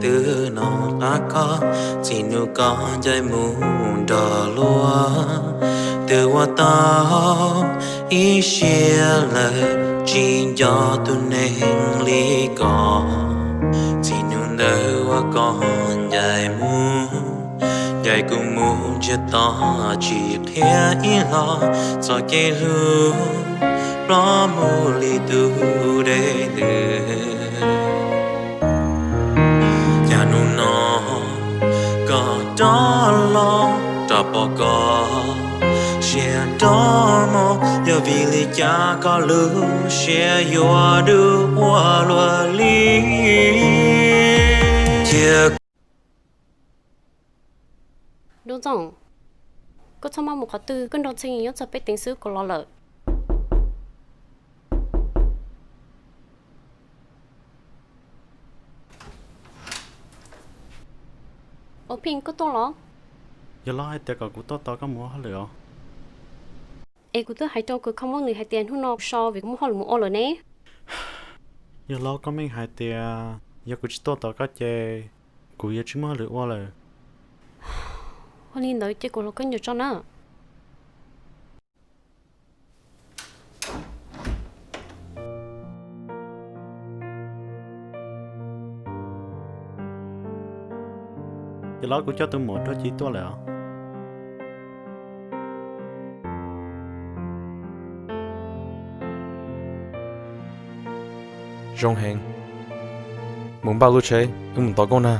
Twb nov qab koj, txij hnub koj ncaim mus nrog luag, twb ua tau ib siab lawm, tsis nco tus neeg li koj. Txij hnub ntawd uas koj ncaim mus, ncaim kuv mus ntsiag to, tsis qhia ib los txoj kev hlub plob mus li tus dej ntws. Cas hnub no koj rov los, rov pom koj siab rov mus, yog vim li cas koj lub siab yuav dub ua luaj li? Cia Dub Ntxoog, koj txhob maj mus qhov twg, koj nrog Txhiaj Yeej nyob txog peb teev xwb kuv los lawm. Ua Pheej, koj tuaj los? Yog los hais tias kom kuv tuaj tos koj mus ua hauj lwm os. Es kuv twb hais rau kws khoo mob nws hais tias hnub no so vim kuv muaj hauj lwm mus ua lawm ne. Yog los koj meej hais tias yog kuv tsis tuaj tos koj ces kuv yuav tsis muaj hauj lwm ua lawm. Ua li ntawd ces kuv los koj ncaws tso na. Ces los kuv coj tus muam Duab Ci tuaj lawm os. Zoo heev. Mus npaj lub tsheb, wb mus tos Nkauj Nag.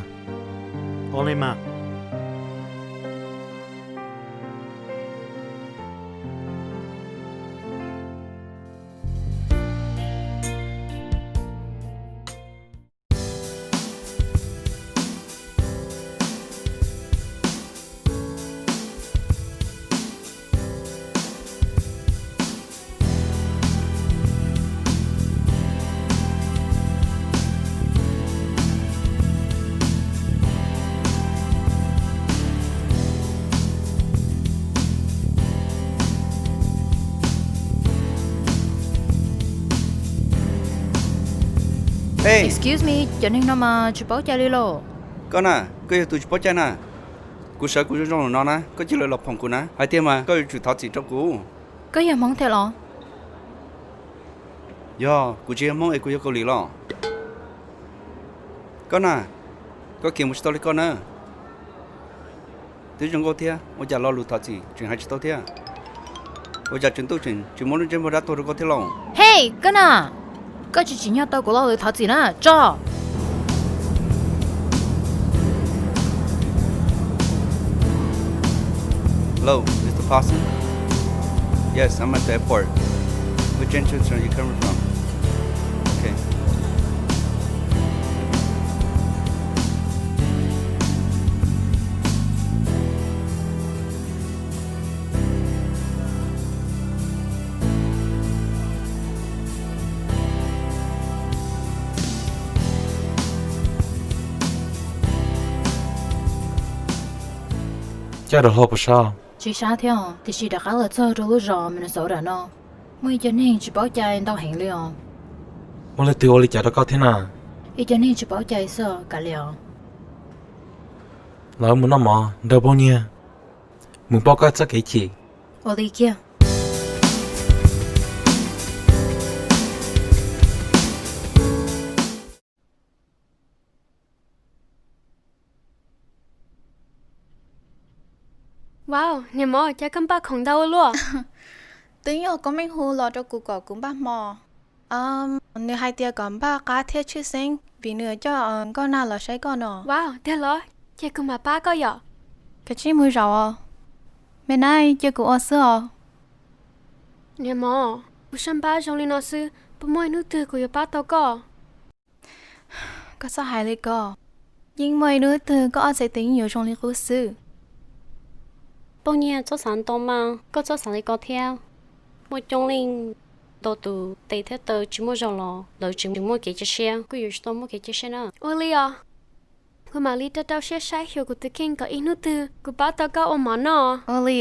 Ua li mas. Excuse me, cov neeg no mas tsis paub cai li los? Koj na, koj yog tus tsis paub cai na. Kuv sawv kuv zoo zoo no na, koj cia li los phoom kuv na. Hais tiag mas koj yuav tsum thov txim rau kuv. Koj yog Hmoob thiab los? Yog, kuv tsis yog Hmoob es kuv yog Kaus Lim los. Koj na, koj khiav mus tsis tau li koj na. Twb zoo nkauj thiab, ua cas lo lus thov txim tseem hais tsis tau thiab? Ua cas tswv ntuj tseem tsis muab lub ntsej muag dab tuag rau koj thiab lauj? Hej, koj na, koj tsis tsim nyog tau kuv lo lus thov txim na, tso. Hello, Mister Parson? Yes, I'm at the airport. Which entrance are you coming from? Okay. Cas rov hlo puas sab? Tsis sab thiab, tiam sis rov qab los txog rau lub zos Minnesota no, muaj ib co neeg tsis paub cai ntau heev li os. Muaj leej twg ua li cas rau koj thiab na? Ib co neeg tsis paub cai xwb, kav liam os. Lawv mus noj mov nrog poj niag, mus pauj koj txoj kev chim. Ua li kiag. Wow, niam mos, cas koj npaj khoom ntau ua luaj? Twb yog Koob Meej hu los rau kuv kom kuv npaj hmo. Nws hais tias kom npaj qab thiab tshwj xeeb vim nws coj Nkauj Nag los saib koj no. Wow, tiag los? Ces kuv mam pab koj yom. Kav tsij mus zaum os. Me nai, cia kuv ua xwb os. Niam mos, kuv sab npab zoo li no xwb, puas muaj ib hnub twg kuv yuav pab tau koj? Koj txhob hais li ko. Yeej muaj ib hnub twg koj ob txhais tes yeej yuav zoo li qub xwb. Poj niam txhob xav ntau mas, koj txhob xav li ko thiab. Muaj coob leej ntau tus tes thiab taw tsis muaj zog los lawv tseem muaj kev cia siab, koj yuav tsis tau muaj kev cia siab na. Ua li os. Kuv mam li rau rau siab saib xyuas kuv tus kheej kom ib hnub twg kuv pab tau koj ua mov noj. Ua li.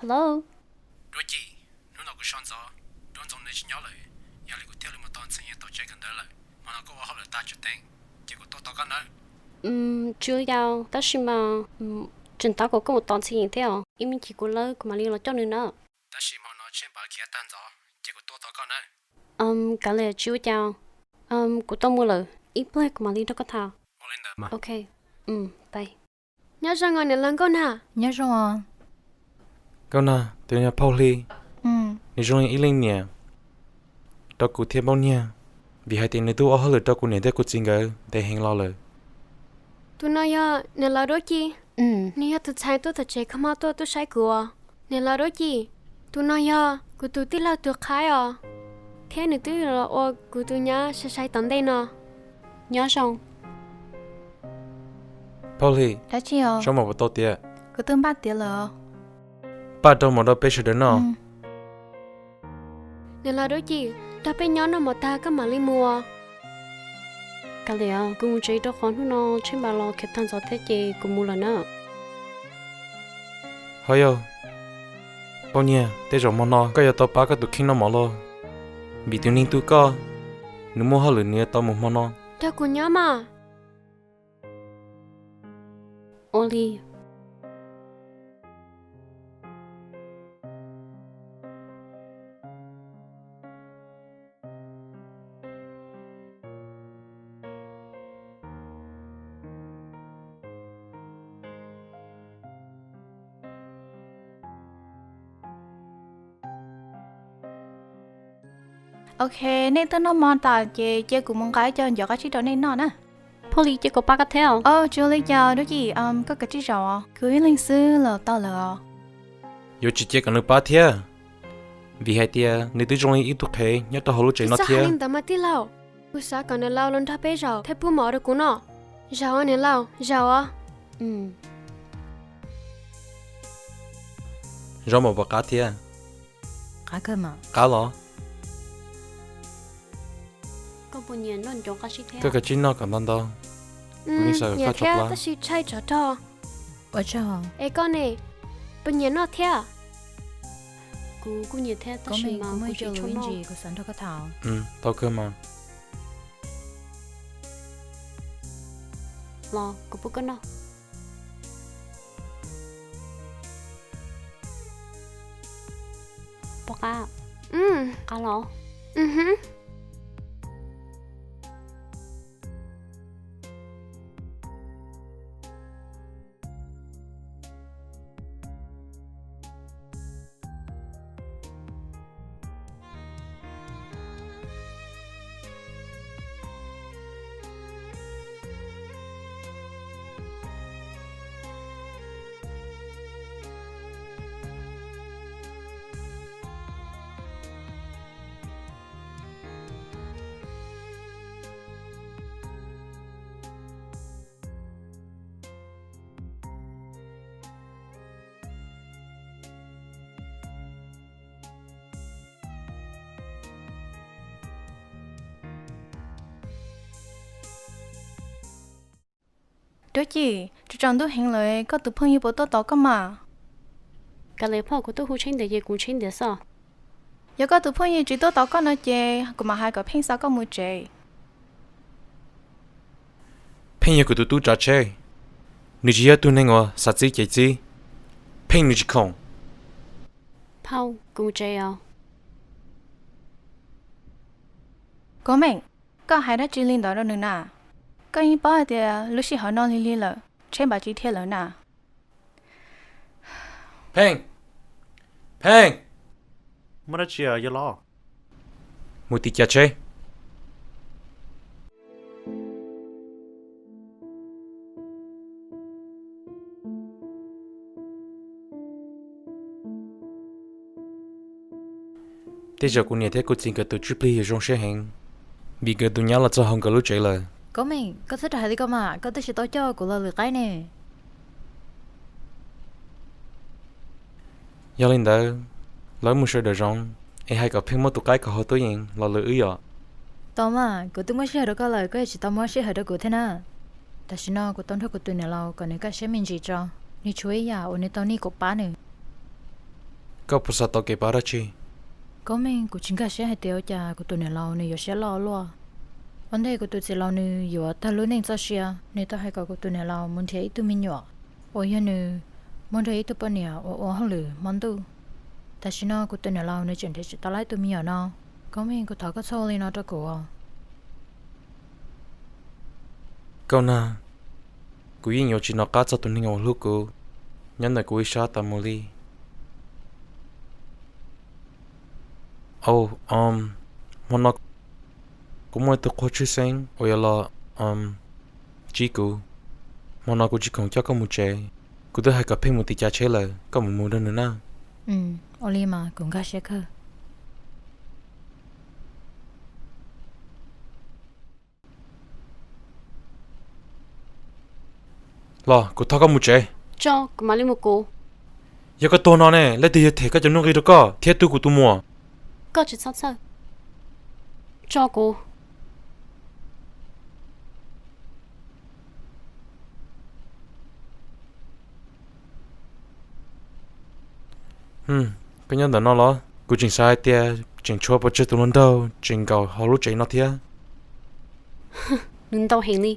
Hello? Duab Ci, Soj ntxov, Dub Ntxoo nws tsis nyob lawm, yog li kuv thiaj li mus tos Ntxhee Yees tom tsev kawm ntawv lawm, hmo no koj ua hauj lwm tag tsis teem, ces kuv tuaj tos koj nawb. Tsis ua cas, tab sis mas tseem tab kom koj mus tos Ntxhee Yees thiab os, ib me chim kuv lawb kuv mam li los coj nws na. Tab sis hmo no Tsheej Npav khiav tag ntxov, ces kuv tuaj tos koj nawb. Kav liam, tsis ua cas, kuv tau mus lawm, ib pliag kuv mam li nrog koj tham. Ok, bye. Nyob zoo os niam laus Nkauj Nag. Nyob zoo os. Nkauj Nag, tus yog Phauj Hli, nws zoo li ib leej niam rau kuv thiab Npauj Nyiag, vim hais tias nws twb ua hauj lwm rau kuv niam thiab kuv txiv nkawd ntev heev los lawm. Tus no yog niam laus Duab Ci, nws yog tus ntxhais tuaj tom tsev kho mob tuaj tub saib kuv os. Niam laus Duab Ci, tus no yog kuv tus tij laug tus qhaib os, thiab nws twb los ua kuv tus nyab sai sai tom ntej no. Nyob zoo. Phauj Hli, dab tsi os? Zaub mov puas tau tiav? Kuv twb npaj tiav lawm. Npaj rau mov rau peb sawv daws noj. Niam laus Duab Ci, nrog peb nyob noj mov tag koj mam li mus. Kav liam, kuv mus tsev rau qhov hnub no Tsheej Npav los khiav tag ntxov thiab ces kuv mus lawm na. Ho yog, Npauj Nyiag, tej zaum hmo no koj yuav tau pab koj tus kheej noj mov lauj, vim tus neeg tu koj, nws muaj hauj lwm nws yuav tau mus hmo no. Nrog kuv nyob mas. Ua li. Ok, nej twb noj hmo tas ces cia kuv mus nqa ib co ncov qab tsib rau nej noj na. Phauj Hli, cia kuv pab koj thiab os. Tsis ua li cas Duab Ci, koj kav tsij zaum os, kuv ib leeg xwb los tau lawm os. Yuav tsis cia kom nws pab thiab, vim hais tias nws twb zoo li ib tug qhev nyob rau hauv lub tsev no thiab. Tsis txhob hais li ntawd mas tij laug, kuv xav kom niam laus los nrog peb zaum thiab pub mov rau kuv noj. Zaum os niam laus, zaum os. Zaub mov puas qab thiab? Qab los? Koj kav tsij noj kom ntau ntau. Kuv yeej xav kom koj tso plab. Tab sis tshaib tsov rog. Es koj ne, puas nyiam noj thiab? Kuv kuj nyiam thiab tab sis mas kuv tsis tshua noj. Tau kawg mas. Los kuv pub koj noj. Puas qab? Qab los. Duab Ci, tsaus ntuj heev lawm, koj tus phooj ywg puas tuaj tos koj mas? Kav liam phauj, kuv tuaj hu Tsheej Npav ces kuv Tsheej Npav xwb. Yog koj tus phooj ywg tsis tuaj tos koj no ces kuv mam hais kom Pheej xa koj mus tsev. Pheej yog kuv tus tub tsav tsheb, nws tsis yog tug neeg uas xav txib ces txib. Pheej nws tsis khoom. Phauj, kuv mus tsev os. Koob Meej, koj hais dab tsi li ntawd rau nws na? Koj yeej paub hais tias lub sij hawm no lig lig lawm, Tsheej Npav tsis dhia lawm na. Pheej! Pheej! Muaj dab tsi yog los? Mus tim cav tsheb. Tej zaum kuv niam thiab kuv txiv nkawd tus tswj plig yuav zoo siab heev, vim nkawd tus nyab los txog hauv nkawd lub tsev lawm. Koob Meej, koj txhob rov hais li ko mas, koj twb tsis tau coj kuv los lwm qaib ne. Yog li ntawd, lawv mus sawv daws zoov, es hais kom Pheej muab tus qaib kom haus tuaj yees los lwm wb yom. Tau mas, kuv twb muab sij hawm rau koj lawm, koj yuav tsis tau muab sij hawm rau kuv thiab na. Tam sim no kuv tau nrog kuv tus niam laus kom nws kaj siab me ntsis tso, nws tshuav ib yam uas nws tau nij kuv pab nws. Koj puas xav tau kev pab dab tsi? Koob Meej, kuv tsis nkag siab hais tias ua cas kuv tus niam laus nws yuav siab loj luaj. Ua ntej kuv tus txiv laus nws yuav tag lub neej txoj sia, nws tau hais kom kuv tus niam laus mus nrhiav ib tug me nyuam uas yog nws muaj nrog ib tug poj niam uas ua hauj lwm hmo ntuj. Tam sim no kuv tus niam laus nws tseem nrhiav tsis tau ib tug me nyuam no. Koob Meej, kuv thov koj txhob ua li no rau kuv. Koj na, kuv yeej yuav tsis nco qab txog tus neeg uas hlub kuv nyob ntawm kuv ib sab tas mus li. Au, hmo no kuv muaj ib tug qhua tshwj xeeb uas yuav los ntsib kuv. Hmo no kuv tsis khoom coj koj mus tsev, kuv twb hais kom pheej mus tim cav tsheb lawm, koj mus mus nrog nws na. Ua li mas kuv nkag siab kawg. Los kuv thauj koj mus tsev. Tso kuv mam li mus kuv. Yog koj tuag no ne, leej twg yog them koj cov nuj nqis rau koj thiab tu kuv tus muam? Koj tsis txhob txhawj. Tso kuv. Koj nyob ntawm no los? Kuv tseem xav hais tias tseem tshuav pes tsawg tus hluas nraug tseem nkaum hauv lub tsev no thiab. Nws ntau heev li.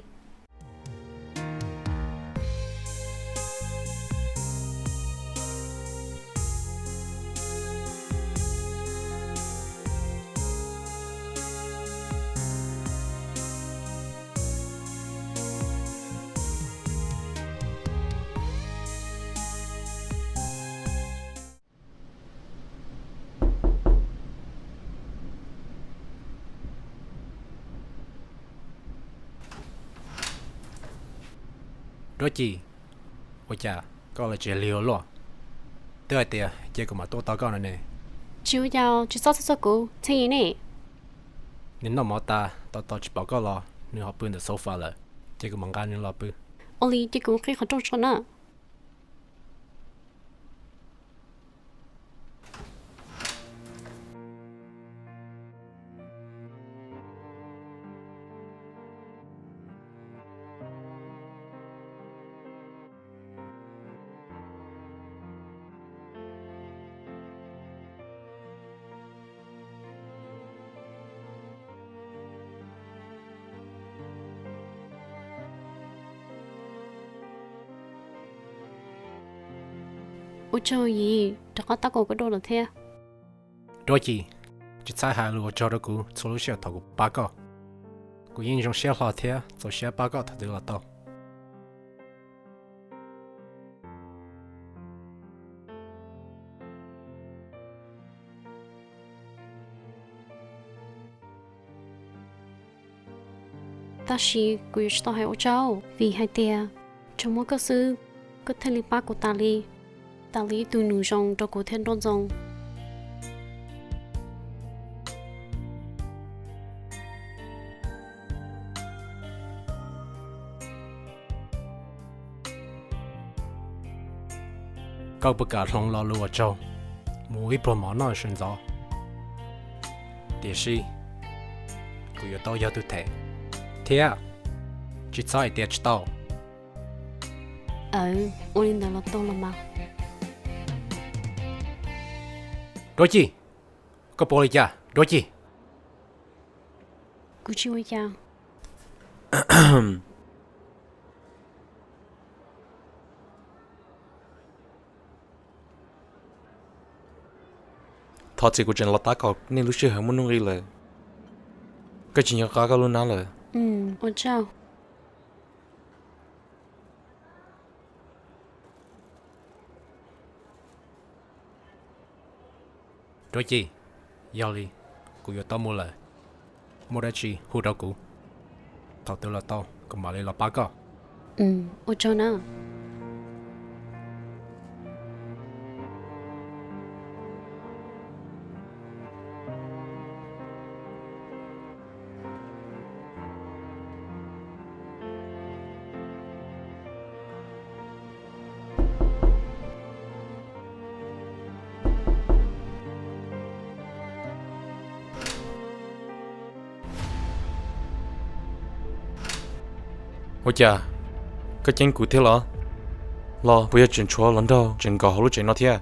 Duab Ci, ua cas koj los tsis lig ua luaj? Twb hais tias cia kuv mam tuaj tos koj no ne. Tsis ua cas, tsis txhob txhawj txog kuv, Txhiaj Yim ne. Nws noj mov tas tos tos tsis pom koj los nws ho pw ntawm sofa lawm, cia kuv mam nqa nws los pw. Ua li cia kuv qhib qhov rooj tso na. Ua tsaug Yim, rov qab tab kaum koj dua lawm thiab. Duab Ci, tsis txhob hais lus ua tsaug rau kuv txhua lub sij hawm thaum kuv pab koj. Kuv yeej zoo siab hlo thiab txaus siab pab koj thaum twg los tau. Tab sis kuv yuav tsis tau hais ua tsaug, vim hais tias tsuas muaj koj xwb, koj thiaj li pab kuv tas li, tas li ib tug nus zoo rau kuv thiab Nruab Ntxoo. Koj puas kam hloov lo lus ua tsaug mus ib pluag mov noj sawv ntxov? Tiam sis kuv yuav tau yog tus them thiab, tsis txhob hais tias tsis tau. Aw, ua li ntawd los tau los mas. Duab Ci, koj puas ua li cas Duab Ci? Kuv tsis ua cas. Thov txim, kuv tseem los tab kaum nej lub sij hawm muaj nuj nqis lawm. Koj tsis nco qab koj lub nab lawm? Ua tsaug. Duab Ci, yog li kuv yuav tau mus lawm. Muaj dab tsi hu rau kuv, thaum twg los tau kuv mam li los pab koj. Ua tsaug na. Ua cas, koj ceeb kuv thiab los? Los puas yog tseem tshuav hluas nraug tseem nkaum hauv lub tsev no thiab?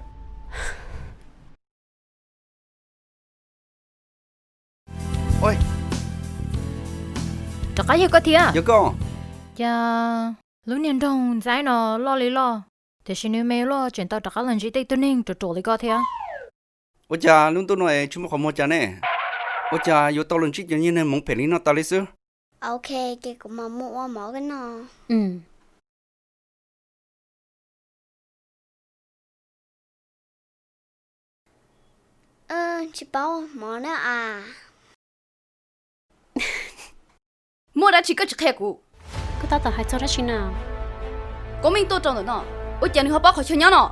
Rov qab yog koj thiab? Yog koj. Cas lub niag nroog Ntxaib no loj li loj, tiam sis nws me luaj tseem tau rov qab los ntsib tej tug neeg ruam ruam li koj thiab. Ua cas lub ntuj no es tsis muaj qhov muag cas ne? Ua cas yuav tau los ntsib cov niag neeg hmoov phem li no tas li xwb? Ok, ces kuv mam mus ua mov koj noj. Tsis paub mov na as. Muaj dab tsi koj tsis qhia kuv? Koj tab tom hais txog dab tsi na? Koob Meej tuaj rau ntawm no, ua cas nws ho paub qhov chaw nyob no?